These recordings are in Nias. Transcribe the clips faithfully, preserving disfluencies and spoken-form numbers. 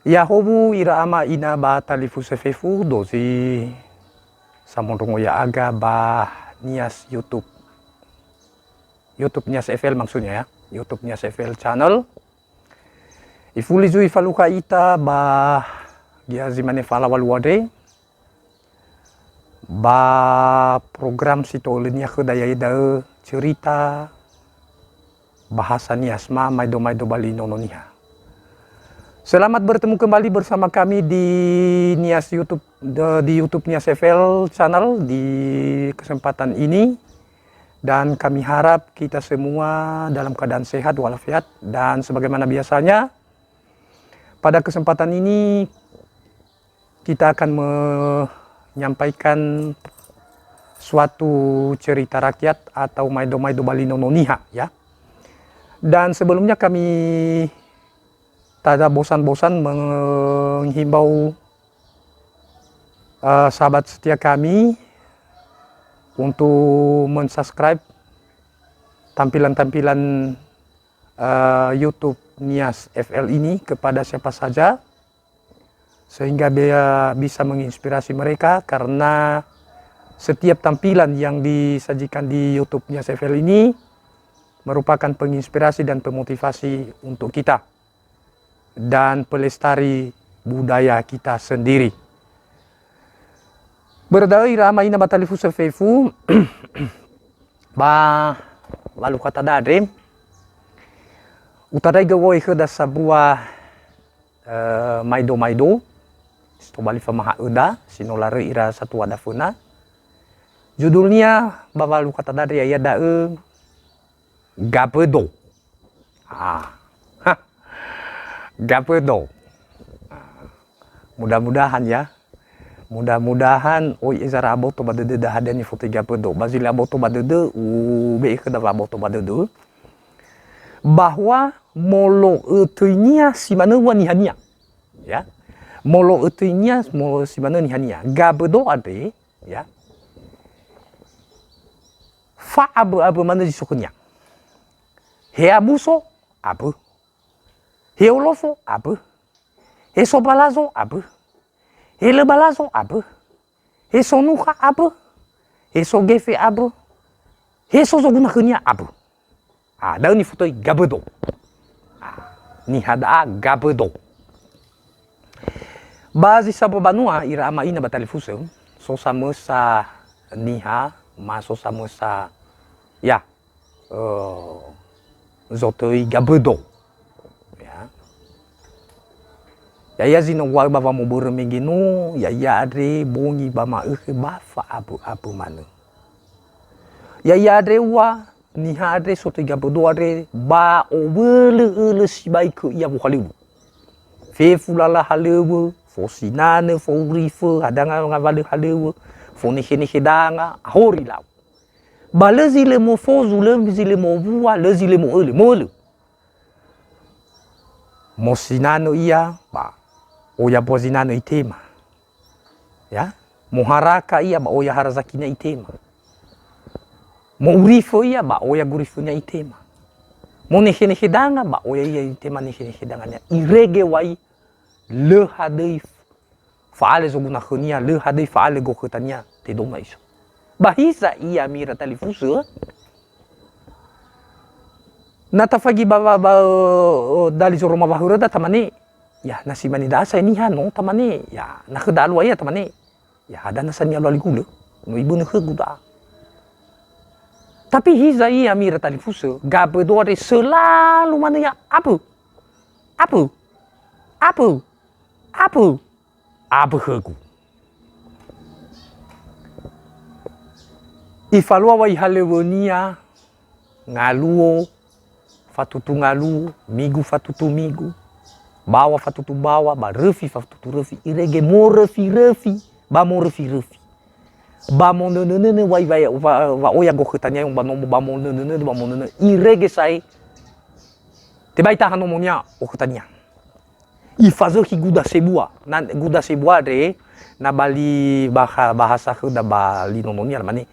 Ya'ahowu ira ama ina ba talifusö fefu, dozi samondrongo ya'aga ba Nias YouTube. YouTube Nias F L maksudnya ya. YouTube Nias F L channel. Ifuli zui falukha ita ba gia zi mane fala walu andre. Ba program si to'ölönia khöda, ya'ia da'ö cerita bahasa Nias ma maedo-maedo ba li Nono Niha. Selamat bertemu kembali bersama kami di Nias YouTube, di YouTube Nias F L channel di kesempatan ini. Dan kami harap kita semua dalam keadaan sehat walafiat. Dan sebagaimana biasanya, pada kesempatan ini kita akan menyampaikan suatu cerita rakyat atau maedo-maedo ba li Nono Niha, ya. Dan sebelumnya kami tada bosan-bosan menghimbau, eh, sahabat setia kami untuk mensubscribe tampilan-tampilan, eh, YouTube Nias F L ini kepada siapa saja, sehingga dia bisa menginspirasi mereka, karena setiap tampilan yang disajikan di YouTube Nias F L ini merupakan penginspirasi dan pemotivasi untuk kita dan pelestari budaya kita sendiri. Börö da'ö ira ama ina ba talifusö fefu, ba walu kata da'e andre, utandraigö woe khöda sabua, eh, maedo-maedo, si tobali famaha'öda, si no laröi ira satua daföna. Judulnya ba walu kata da'e andre ya'ia da'ö Gabödo. Ah. Ha. Gabödo. Ah. Mudah-mudahan ya. Mudah-mudahan oi ezara aboto ba dödöda hadia nifotöi Gabödo. Ba zi lö aboto ba dödö, ube'e khöda wa'aboto ba dödö. Bahwa molo'ö töinia si manö ua nihania. Ya. Molo'ö töinia mo-, si manö nihania. Gabödo andre, ya. Fa'abö'abö manö zi so khönia. He abuso, abö. He olofo, abö. He sobalazo, abö. He lö balazo, abö. He sonukha, abö. He sogefe, abö. He so zoguna khönia, abö. Ah, da'ö nifotöi Gabödo. Ah, niha da'a Gabödo. Ba zi sambua banua ira ama ina ba talifusö, so samösa niha, ma so samösa, ya, eh, zotöi Gabödo. Ya. Ya'ia zi no uŵa'ö ba wamobörö mege no, ya'ia andre bongi ba ma'ökhö ba fa'abö'abö manö. Ya'ia andre ua, niha andre sotöi Gabödo andre ba owölö-ölö sibai kö ia wohalöŵö. Fefu lala halöŵö, fosinanö, fourifö, hadia ngawalö halöŵö, fonekhe-nekhe danga, ahori lau. Ba lö zi lö mofozu, lö zi lö mowua, lö zi lö mo'ölö, mo'ölö. Mosinanö ia, ba oya mbua zinanö itema. Ya, moharaka ia ba oya harazakinia itema. Mo'urifö ia ba oya gurifönia itema. Monekhe-nekhe danga ba oya ia itema nekhe-nekhe dangania. Irege wai lö hadöi fa'alö zoguna khönia, lö hadöi fa'alö gokhötania, tedoma iso. Ba hiza ia mira talifusö, na tafagi ba, ba, ba, ö, dali zoroma wahöröda tamane, ya, na si mane da'a sa'ae niha no tamane, ya, na khöda alua ia tamane, ya, hadia na sa ni'aluali gulö, no ibönö khögu da'a. Tapi hiza ia mira talifusö, Gabödo andre selalu manö ia, abö, abö, abö, abö. Abö khögu. Ifalua wai halöŵönia ngaluo fatutu ngaluo, migu fatutu migu, bawa fatutu bawa, ba röfi fatutu röfi, irege moröfi-röfi, ba moröfi-röfi. Ba monönö-nönö wai wa-, wa-, wa'oya gokhötania ba nomo, ba monönö-nönö, ba monönö, irege sa'ae tebai taha nomonia okhötania. Ifazökhi guda sebua. Na, guda sebua andre, na ba li baha-, bahasa khöda ba li Nononia, mane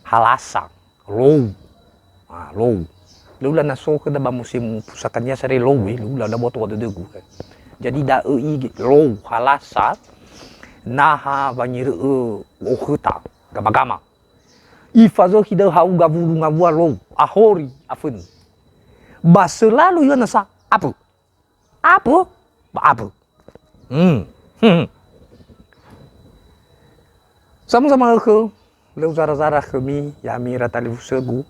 halasa, lou. Ah, lou. Lö ula na so khöda ba musim pusakania sare lou, eh, lö ula, na boto wa dödögu. Jadi da'ö i lou halasa, naha wangerö'ö okhöta, gama-gama. Ifazökhi da'ö ha'uga wulu ngawua lou, ahori, afönu. Ba selalu yöna sa, apö. Apö? Ba apö. Hmm. Hmm. Samösa ma'ökhö, lö uzara-zara khömi, ya'ami ira talifusögu.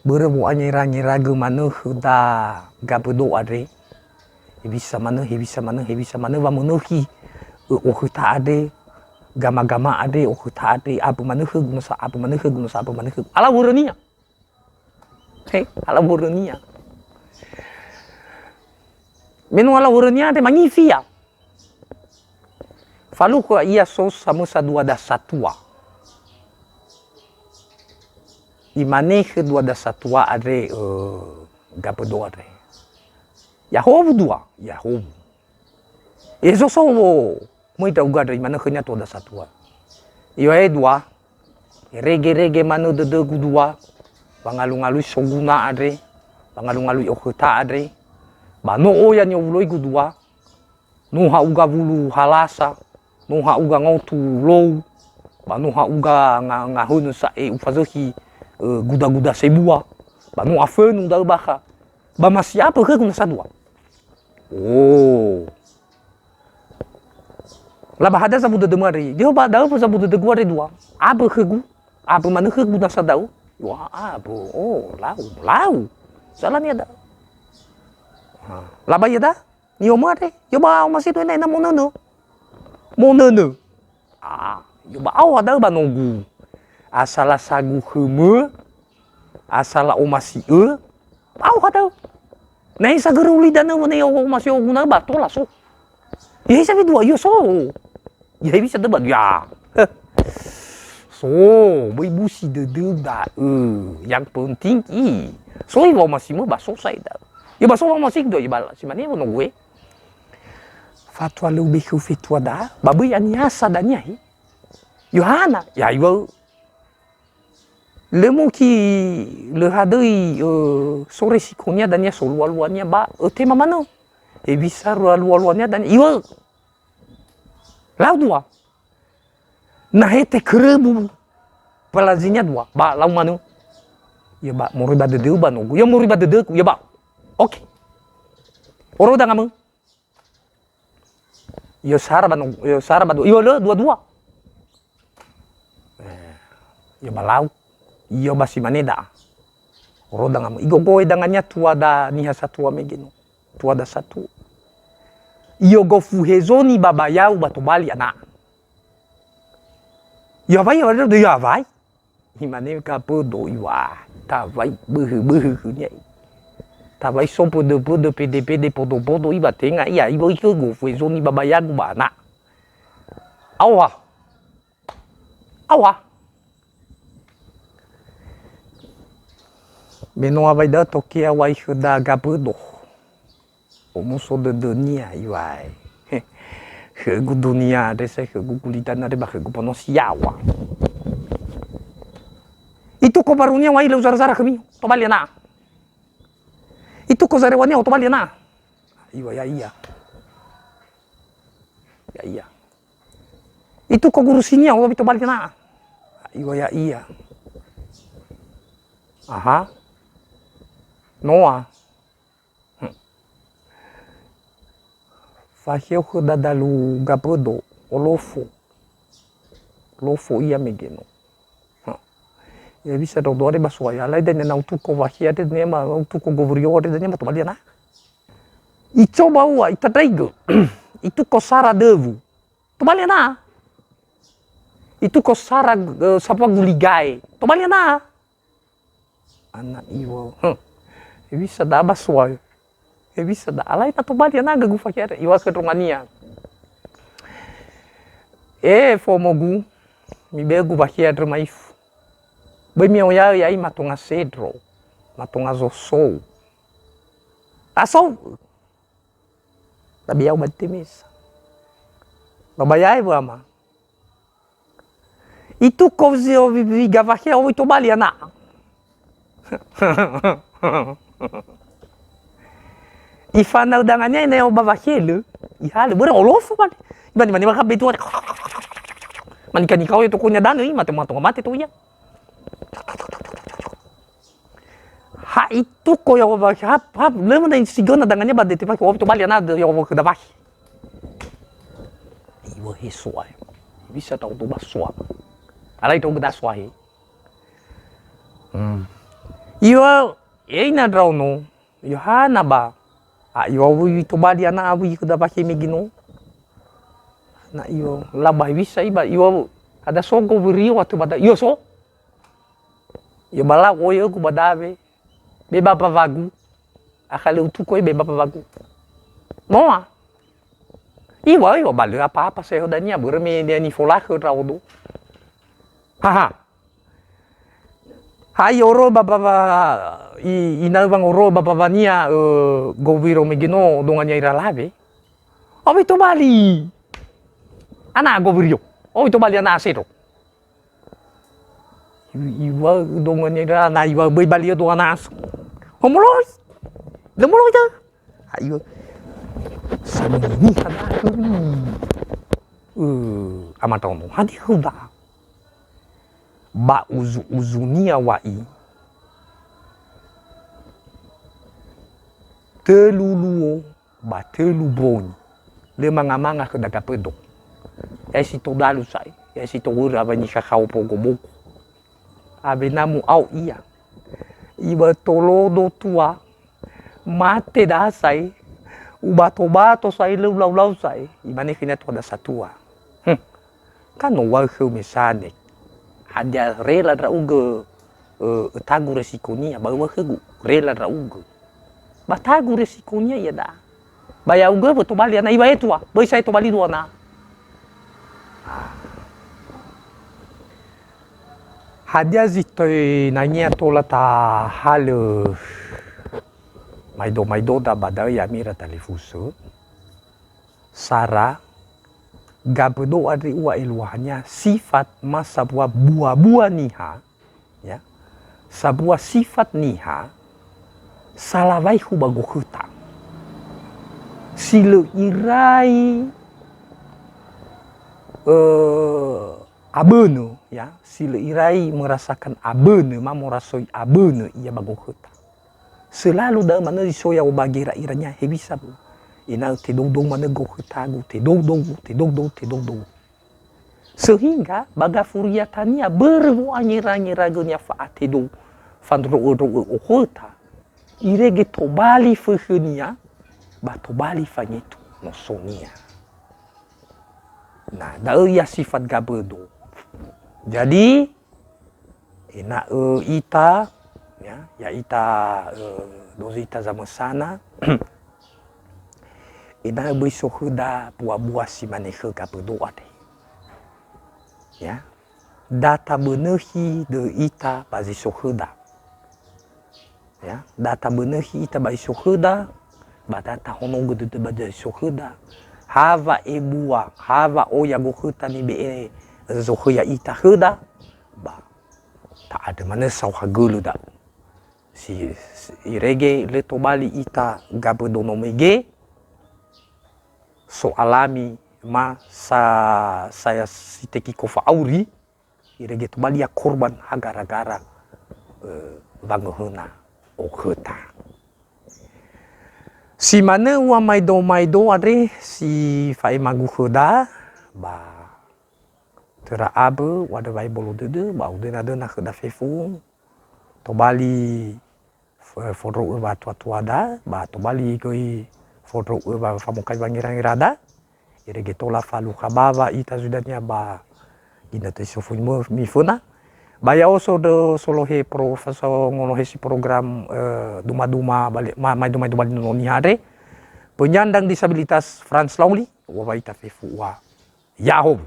Börö wo'angera-ngeragö manö khöda Gabödo andre. Hewisa manö, hewisa manö, hewisa manö wamönökhi, ö, okhöta andre, gama-gama andre, okhöta andre, apö manö khögu nasa, apö manö khögu nasa, apö manö khögu. Ala wörönia. He, ala wörönia. Me no ala wörönia andre mangifi ia. Falukha ia so samösa dua dasatua. Imane khö dua dasatua andre, ö, Gabödo andre. Ya'ahowu dua, ya'ahowu. Ezo so wo, möi ndra'ugö andre, imanö khönia dua dasatua. Iŵa'ö dua, erege-rege manö dödögu dua, wangalungalui soguna andre, wangalungalui okhöta andre, ba no oya ni'owuloigu dua, no ha'uga wulu halasa, no ha'uga ngaotu lou, ba no ha'uga nga-, ngahönö sa'e ufazökhi, ö, guda-guda sebua, ba no afönu da'ö bakha, ba masi'apö khögu nasa dua. Oh. Laba hadia zabu dödömö andre? Deo ba da'ö zabu dödögu andre dua. Apö khögu, apö manö khögu nasa da'ö. Wa apö, oh, lau, lau. Salania da'ö. Ha. Laba ia da? Ni'omö andre, ia ba omasigu ena'ö na monönö. Monönö. Ah, ia ba aoha da'ö ba nogu. Asala sagu khömö, asala omasi'ö, aoha da'ö. Na he sagörö uli danö wone omasi oguna'ö ba tola so. Ia he sa we dua, ia so. Ya, hewisa dödö ba, ya. Heh. So, böi busi dödö da'ö. Yang penting i. So, i wa'omasimö ba so sa'ae da'ö. Ya, ba so wa'omasigu da'ö, ya, ba si mane wonogu e. Fatua lö ubekhö fetua da, ba böi aniasa dania he. Yohana, ya, iŵa'ö. Lö muki, lö hadöi, ö, so resikonia dania, so lualuania ba, ö, tema manö. Hewisa lua-, lualuania dania, iŵa'ö. Lau dua. Na he teköröbu palazinia dua, ba lau manö. Ya ba, moroi ba dödöu ba nogu. Ya moroi ba dödöku, ya ba. Oke. Oro dangamö. Ya sara ba nogu, ya sara ba dua. Ya lö dua-dua. Eh, ya ba lau. Ya ba si mane da'a. Oro dangamö. Igogoe dangania tuada niha satua mege no. Tuada satua. Iogofu hezoni babayau ba tobali ana'a. Yawai, yawai, yawai. Imane Gabödo iŵa'ö, tawai böhö-böhö khönia. Tawai so pödö-pödö, pede-pede, podo-podo, iŵa'ö tenga ia, iŵa'ö ikö gofu hezoni babayagu ba ana'a. Aoha. Aoha. Me no awai da'ö tokea wai khöda Gabödo. Omuso dödönia iŵa'ö. Khögu dunia andre sa'ae, khögu gulidanö andre ba khögu mbanua si yaŵa. Ituko barunia wai lö uzara-zara khömi, tobali ana'a. Ituko zarewania, tobali ana'a. Iŵa'ö ya'ia. Ya'ia. Ituko gurusinia, owi tobali ana'a. Iŵa'ö ya'ia. Aha. Noa. Hmm. Fakheo khö dadalu Gabödo, olofo. Olofo ia mege no. Ha. Ya bisa dodo are ba soa ya, lai dania na utuko wahia de ne ma utuko gowurio de ne ma tobali ana'a. Icoba ua, itandraigö. Ituko sara döwu. Tobali ana'a. Ituko sara, eh, sapa guligae. Tobali ana'a. Ana iŵa'ö. Huh. Hewisa da'a ba soa. Hewisa da'a. Alai na tobali ana'a gögu fakhea andre. Iŵa'ö khö ndrongania. E, fomogu, mibe'ögu fakhea andre maifu. Böi mi'oyaö ya'i matonga sendro. Matonga zosou. Tasou. Tabe ya'o ba temesa. Babayae wama. Ituko zio wi-, wi-, gawakhea owi tobali ana'a. Ifanau dangania ina yo ba wakhele, ihalö, börö olofu bali. Ibani mani maka betua. Mani kani kau itu kunya dana, i mate mato mate tu ia. Ha itu ko ya wa hap, hap, le mana sigona dangania ba dete pakai, wa to bali ana ya wa ke da pakai. Iwa he soa. Bisa tau to ba soa. Alai to da soa he. Hmm. Iwa, e ina ndraono, Yohana ba. A iwa wui tobali ana awui ke da pakai megino. Na iwa laba wisa iba, iwa ada sogo wuri wa tu bada, iwa so. Iwa bala oyo ku badawe. Be bapa wagu. Akale utuko be bapa wagu. Moa. Iwa, iwa bale apa-apa seho dania, börö me dia nifolakhe ndraodo. Haha. Hai oro ba, ba, ba, i, inau wangoro ba, ba, bania, eh, gowiro megino dongania ira lawe. Owi tobali. Ana gowiro. Owi tobali ana asero. I, iwa dongania ira na iwa böi bali do ana aso. Homoloi. Lemoloi ta. Ayo. Samini hadaku. Eh, amataono. Hadi huda. Ba uzu-uzunia wa'i, tölu luo ba tölu bongi, lö manga-manga khö dagapödo. Ya'i si todalu sa'ae, ya'i si towöra awa nikhakhaopo goboku. Awena mu'ao ia. Iwa tolodo tua, mate da sa'ae, ubato-bato sa'ae, lö ulau-lau sa'ae, imane khönia tua da satua. Hm. Kan no wa'ö khöu mesane. Hadia rela ndra'ugö, ö, ötagu resikonia, ba öwa'ö khögu, rela ndra'ugö. Ba tagu resikonia ia da'a. Ba ya'ugö wö tobali ana iwa etua, böi sa'ae tobali dua na. Hadia zi töi nania tola tahalö maido-maidoda ba da'ö ya'ami ira talifusö? Sara, gabödo andre ua eluahania sifat ma sabua bua-bua niha, ya. Sabua sifat niha salawaihu ba gokhöta. Si lö irai, eh, abönö, ya, si lö irai merasakan abönö, ma morasoi abönö ia ba gokhöta. Selalu da'ö manö zi so ya'o ba gera'irania hewisa, Bu. Ena'ö tedoudou manö gokhötagu, tedoudou, tedoudou, tedoudou. Sehingga ba gafuriatania börö wo'angera-ngeragönia fa'atedou, fandro'ö-ndro'ö okhöta, irege tobali fökhönia, ba tobali fangetu nosonia. Nah, da'ö ia sifat gabödo. Jadi, ena'ö ita, ya, ya'ita, eh, dozi ita zamösana, ena'ö böi so khöda bua-bua si mane khö gabödo andre. Ya. Da tabönöhi döi ita ba zi so khöda. Ya, da tabönöhi ita ba zi so khöda, ba da tahonogö dödö ba zi so khöda. Ha wa'ebua, ha wa'oya gokhöta nibe'e zokhö ya'ita khöda, ba ta'andrö manö saohagölö da'ö. Si, si, irege lö tobali ita gabödo no mege, so'alami ma sa, saya si tekiko fa'auri, irege tobali ia korban ha gara-gara, eh, wangöhöna okhöta. Si manö ua maido-maido andre si fa'emagu khöda, ba töra abö, u'andrö wa'ebolo dödö, ba udöna-döna khöda fefu, tobali f-, fondrou öwa tua-tuada, ba tobali göi fondrou öwa famokai wangera-ngerada, irege tola falukha bawa ita zui dania ba ginötö si so föi mö-, miföna. Ba ya'o so dö solohe pro-, fa so ngolohesi program, eh, duma-duma bali-, ma-, maido-maido bali nono niha andre, penyandang disabilitas Franz Lauli, wa wa ita fefu ua. Ya'ahowu.